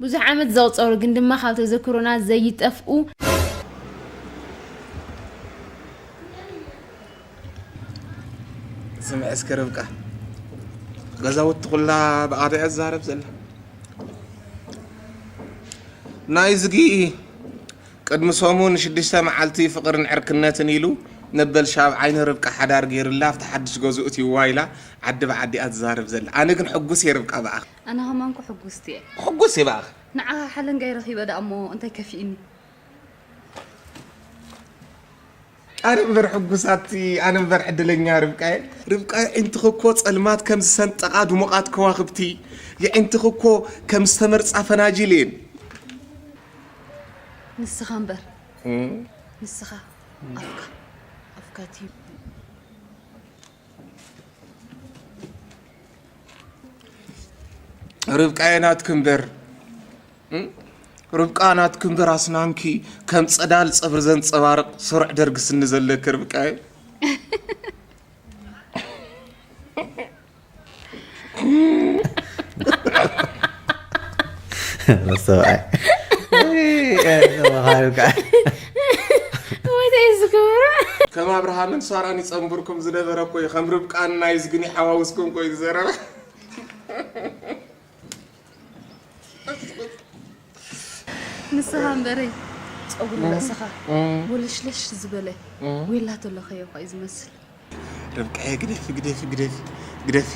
ብዙሕ ዓመት ዘቑጸሩ ግን ድማ ካብ ተዘክሮና ዘይጠፍኡ። ስምዒ እስከ ርብቃ፣ ገዛውቲ ኩላ ብኣደ እያ ትዛረብ ዘላ። ናይ ዝጊ ቅድሚ ሰሙን ሽዱሽተ መዓልቲ ፍቕርን ዕርክነትን ኢሉ ነበል ሻብ ዓይኒ ርብቃ ሓዳር ገይርላ ኣብቲ ሓድሽ ገዝኡ እትይዋ ኢላ ዓዲ ብዓዲ እያ ትዛረብ ዘላ። ኣነ ግን ሕጉስ እየ ርብቃ ብኣኺ። ኣነ ከማንኩ ሕጉስቲ እየ። ሕጉስ እየ ብኣኺ። ንዓኻ ሓለንጋይ ረኺበ ደኣ እሞ እንታይ ከፊእኒ? ኣነ እምበር ሕጉሳቲ፣ ኣነ እምበር ዕድለኛ ርብቃየ። ርብቃየ ዕንትኺ እኮ ጸልማት ከም ዝሰንጠቓ ድሙቓት ከዋኽብቲ፣ የዕንትኺ እኮ ከም ዝተመርጻ ፈናጅል እየን። ንስኻ እምበር፣ እም። ንስኻ ኣፍካ፣ ኣፍካ እቲ ርብቃየ ናትኪ እምበር፣ እም? ርብቃ ናትኪ እምበር ኣስናንኪ ከም ጸዳል ጸፍሪ ዘንጸባርቕ ስሩዕ ደርጊ ስኒ ዘለኪ ርብቃየ። ሰብኣይ። ወይ፣ እ፣ ሰብኣይ፣ ርብቃ። ወይተይ ዝገብሮ። ከም ኣብርሃምን ሳራን ይጸንብርኩም ዝነበረ እኮ እዩ። ከም ርብቃን ናይዝግን ይሓዋውስኩም እኮ እዩ ዝዘረበ። ንስኻ እምበረይ፣ ጸጉሪ ርእስኻ እም። ወለሽለሽ ዝበለ እም። ዌላ ተለኸዮ እኳ እዩ ዝመስል። ርብቃየ፣ ግደፊ፣ ግደፊ፣ ግደፊ፣ ግደፊ።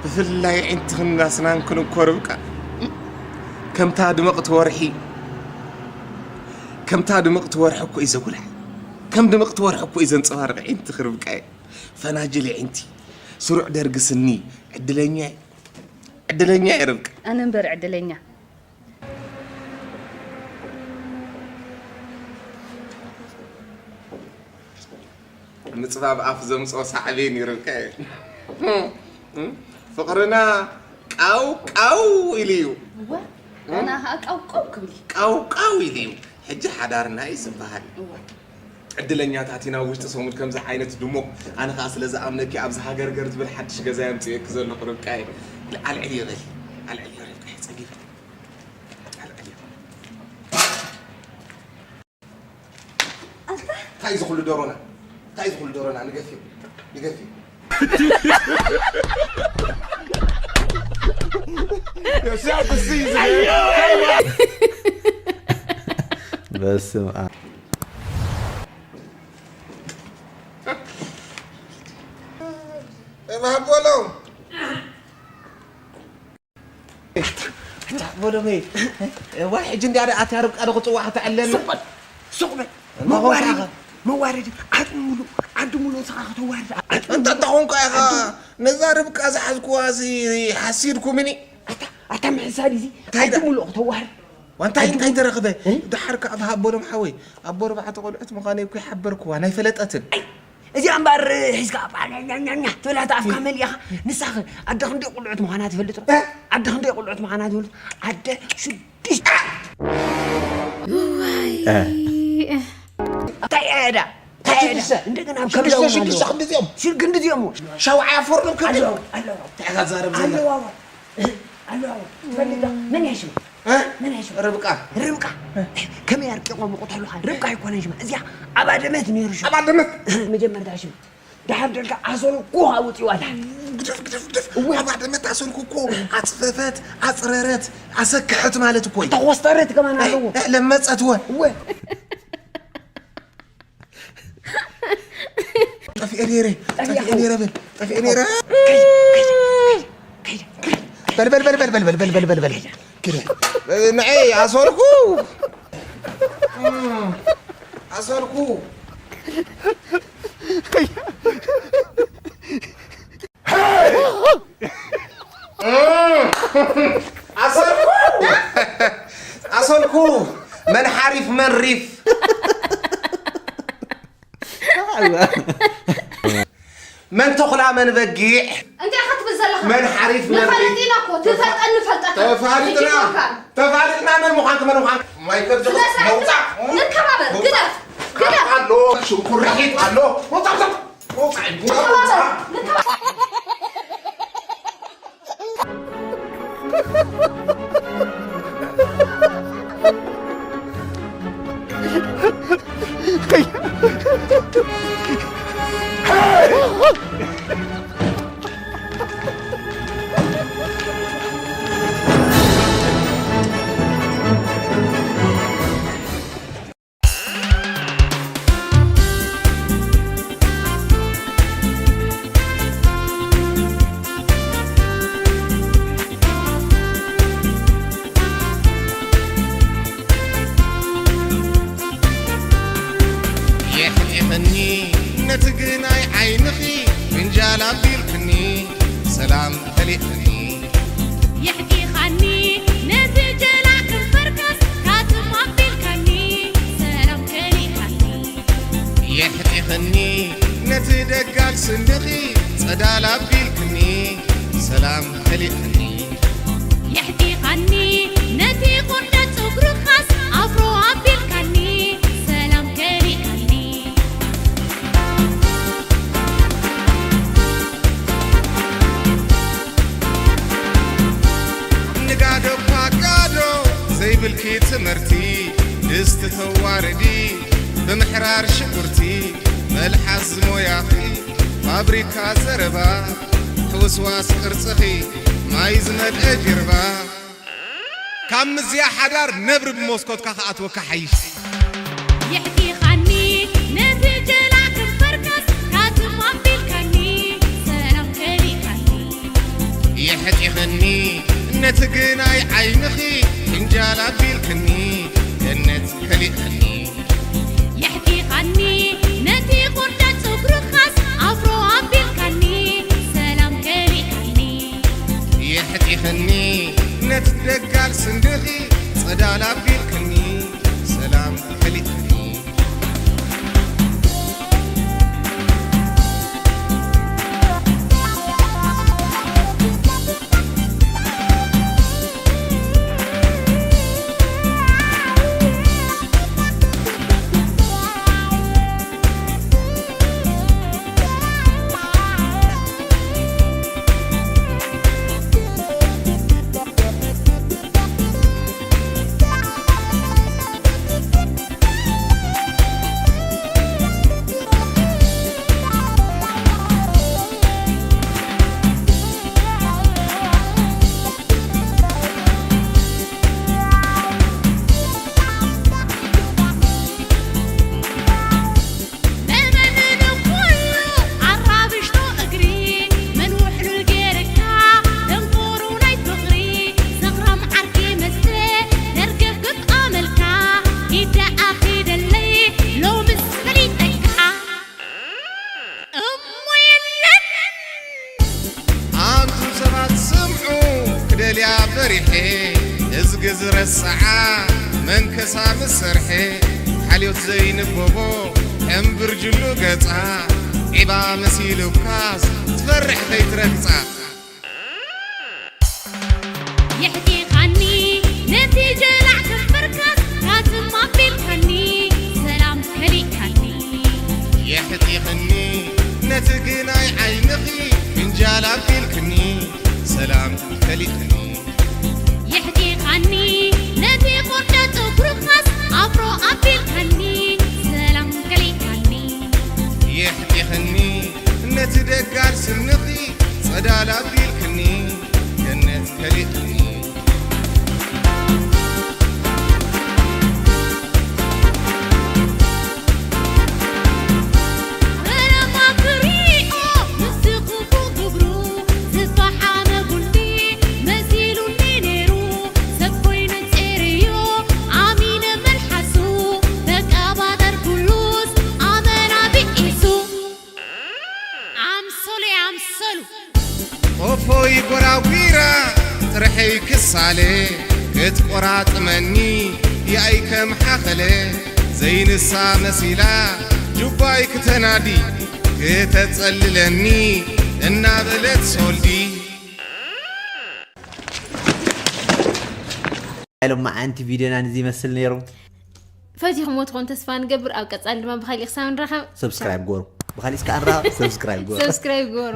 ብፍላይ ዕንትኽን ኣስናንክን እኮ ርብቃ፣ ከምታ ድምቕቲ ወርሒ፣ ከምታ ድምቕቲ ወርሒ እኮ እዩ ዘጉልሕ። ከም ድምቕቲ ወርሒ እኮ እዩ ዘንጸባርቕ ዕንትኺ ርብቃየ። ፈናጅል ዕንቲ፣ ስሩዕ ደርጊ ስኒ፣ ዕድለኛ፣ ዕድለኛ እየ ርብቃ። ኣነ እምበር ዕድለኛ። ምጽባብ ኣፍ ዘምጽኦ ሳዕቤን ይርብቀ። ፍቕርና ቃው ቃው ኢሉ እዩ። እወ፣ ኣና ኸኣ ቃው ቃው ክብል እዩ። ቃው ቃው ኢሉ እዩ። ሕጂ ሓዳርና እዩ ዝበሃል። እወ። ዕድለኛታት ኢና፣ ውሽጢ ሰሙን ከምዚ ዓይነት ድሙቕ። ኣነ ኸኣ ስለ ዝኣምነኪ ኣብዚ ሃገርገር ትብል ሓድሽ ገዛ የምጽኤኪ ዘለኹ ርብቃየ። ኣልዕል ይበል፣ ኣልዕል ይበል ርብቃየ፣ ጸጊበ። ኣልዕል ይበል። ኣንታ እንታይ እዚ ኩሉ ደሮና? እንታይ እዚ ኩሉ ደሮና? ንገፊ፣ ንገፊ። በስመ ኣብ። እባብ በሎ። ኣታ በሎ በይ። ዋይ፣ ሕጂ እንድያ ደኣ ኣትያ ርብቃ ዶ ክጽዋዕ ከተዕለኒ? ሱቕ በል፣ ሱቕ በል። እንታይ መዋረዲ፣ ኾንካ? መዋረዲ። ዓዲ ሙሉእ፣ ዓዲ ሙሉእ ንስኻ ከተዋርድ። ዓዲ እንተ ሙሉእ። እንተኾንካ ኢኻ፣ ዓዲ ነዛ ርብቃ ዝሓዝኩዋ እዚ ሓሲድኩምኒ? ኣታ፣ ኣታ ምሕሳድ እዚ እንታይ ዓዲ ዳ-? ሙሉእ ከተዋርድ። ዋንታይ ዓዲ እንታይ ሙሉእ። ተረኽበ? እ? ደሓር ከኣ ኣብ ሃቦሎም ሓወይ፣ ኣቦ ኣርባዕተ ቆልዑት ምዃነይ እኮ ይሓበርኩዋ፣ ናይ ፈለጠትን። ኣይ፣ እዚኣ እምበኣር ሒዝካ ኣፍ ኛኛኛኛ ትብላ፣ እታ ኣፍካ መሊእኻ። ንሳኸ ኣደ ክንደይ ቁልዑት ምዃና ትፈልጥ ዶ? እ? ኣደ ክንደይ ቁልዑት ምዃና ትፈልጥ? ኣደ ሽዱሽተ። ዋይ። እ። እንታይ እያ እዳ? እንታይ እያ እዳ? ሽዱሽተ። እንደገና ኣብ ሽዱሽተ፣ ከብዳ እውን ሽዱሽተ ኣለዋ። ክንድዚኦም? ሽዱሽተ ክንድዚኦም? ሻውዓይ ኣፈርዶም ክንዲ? ኣለዋ፣ ኣለዋ። እንታይ ኢኻ ትዛረብ ዘለኻ? ኣለዋ፣ ኣለዋ። ትፈልጥ ዶ? መን እያ ሽማ? እ? መን እያ ሽማ? ርብቃ። ርብቃ። እ። ከመይ ኣርቂቖም ይቕተሉኻ? ርብቃ ኣይኮነን ሽማ። እዚኣ ኣብ ኣደመት ነይሩ ሽማ። ኣብ ኣደመት? መጀመርታ ሽማ። ደሓር ደልካ ኣሰንኩ ኣውፂዋ ደሓር። ግደፍ፣ ግደፍ፣ ግደፍ። እወ። ኣብ ኣደመት ኣሰንኩ እኮ ኣፅፈፈት፣ ኣፅረረት፣ ኣሰክሐት ማለት እኮ እዩ። ተኾስተረት ከማን ኣለዎ። እ፣ እ፣ ለመፀት እወ። እወ። ጠፊኤ ነይረ፣ ጠፊኤ ጠፊኤ ነይረ በል፣ ጠፊኤ ነይረ። ከይደ፣ ከይደ፣ ከይደ፣ ከይደ። በል፣ በል፣ በል። ግደ። ንዐይ ኣሰርኩ። ኣሰርኩ። ኣሰርኩ። ኣሰርኩ። መን ሓሪፍ መን ሪፍ። መን ተኹላ መን በጊዕ። እንታይ ኢኻ ትብል ዘለኻ? መን ሓሪፍ መን ንፈልጥ ሪፍ። ኢና እኮ፣ ትፈልጠኒ ንፈልጠካ። ተፋሊጥና። ሕጂ እኮ። ተፋሊጥና መን ምዃንክ መን ምዃንክ። ማይ ከብድኽ ስነ ስርዓት። መውጻእ። ንከባበር። መውጻእ። ግደፍ። ግደፍ። ኣሎ፣ ሽንኩርሒት ኣሎ። መውጻእ፣ መውጻእ። መውጻእ። ንከባበር። ንከባበር። የሕጢኻኒ ነቲ ጀላዕ ከንፈርካስ ካትም ኣቢልካኒ ሰላም ከሊእካኒ። የሕጢኽኒ ነቲ ደጋል ስንድኺ ጸዳል ኣቢልክኒ ሰላም ከሊእክኒ። የሕጢኻኒ ነቲ ቁርደት ጸጉርኻስ ኣፍሮ ኣቢልካኒ ሰላም ከሊእካኒ። ንጋዶ እኳ ጋዶ ዘይብልኪ ትምህርቲ ድስቲ ተዋርዲ ብምሕራር ሽጉርቲ መልሓስ ዝሞያኺ ፋብሪካ ዘረባ ሕውስዋስ ቅርጽኺ ማይ ዝመልአ ጅርባ ካብ ምዝያ ሓዳር ነብሪ ብመስኮትካ ክኣትወካ ሓይሽ። የሕዲኻኒ ነቲ ጀላዕ ከንፈርካስ ካትም ኣቢልካኒ ሰላም ከሊእካኒ። የሕጢኽኒ ነቲ ግናይ ዓይንኺ ፍንጃል ኣቢልክኒ ገነት ከሊእክኒ። የሕዲኻኒ ነቲ ቁርደት ጸጉርኻስ ኣፍሮ ኣቢልካኒ ሰላም ከሊእካኒ። የሕጢኽኒ ነቲ ደጋል ስንድኺ ጸዳል ኣቢልክኒ ሰላም ከሊእክኒ። መመን ንኹሉ ኣራብሽቶ እግሪ፣ መን ውሕሉል ገይርካ ደንቆሮ ናይ ፍቕሪ፣ ሰኽራም ዓርኪ መስተ፣ ደርግኽ ግፍ ኣመልካ፣ ኢደ ኣኺደለይ ሎምስ ፈሊጠካ። እሞ የለን። ኣንቱም ሰባት ስምዑ ክደልያ በሪሐ እዝጊ ዝረስዓ መንከሳ ምስ ሰርሐ ሓልዮት ዘይንበቦ ሕምብርጅሉ ገጻ ዒባ መሲሉካስ ትፈርሕ ከይትረግጻ። የሕዲኻኒ ነቲ ጀላዕ ከንፈርካስ ካትም ኣቢልካኒ ሰላም ከሊእካኒ። የሕዲኽኒ ነቲ ግናይ ዓይንኺ ፍንጃል ኣቢልክኒ ሰላም ከሊእክኒ። የሕዲኻኒ ነቲ ቁርደት ጸጉርኻስ ኣፍሮ ኣቢልካኒ ሰላም ከሊእካኒ። የሕዲኽኒ ነቲ ደጋል ስንኺ ጸዳል ኣቢልክኒ ገነት ከሊእክኒ። በረኻ ክሪኦ ምስቲ ክፉእ ግብሩ ዝፈሓመ ጉንዲ መሲሉኒ ነይሩ። ሰብ ኮይነ ጸይረዮ ኣሚነ መልሓሱ ተቀባጠር ኩሉስ ኣመና ብኢሱ። ኣምሰሉ ኣምሰሉ። ቆፎይ ጎራጒራ ጥርሐይ ክሳለ ክትቆራጥመኒ ያይ ከም ሓኸለ ዘይንሳ መሲላ ጁባይ ክተናዲ ክተጸልለኒ እናበለት ሶልዲ። ሎም መዓንቲ ቪድዮና ንዚ ይመስል ነይሩ። ፈቲኹምዎ ትኾኑ ተስፋ ንገብር። ኣብ ቀጻሊ ድማ ብኻሊእ ክሳብ ንራኸብ ሰብስክራይብ ግበሩ። ብኻሊእ እስከ ኣንራኸብ ሰብስክራይብ ግበሩ። ሰብስክራይብ ግበሩ።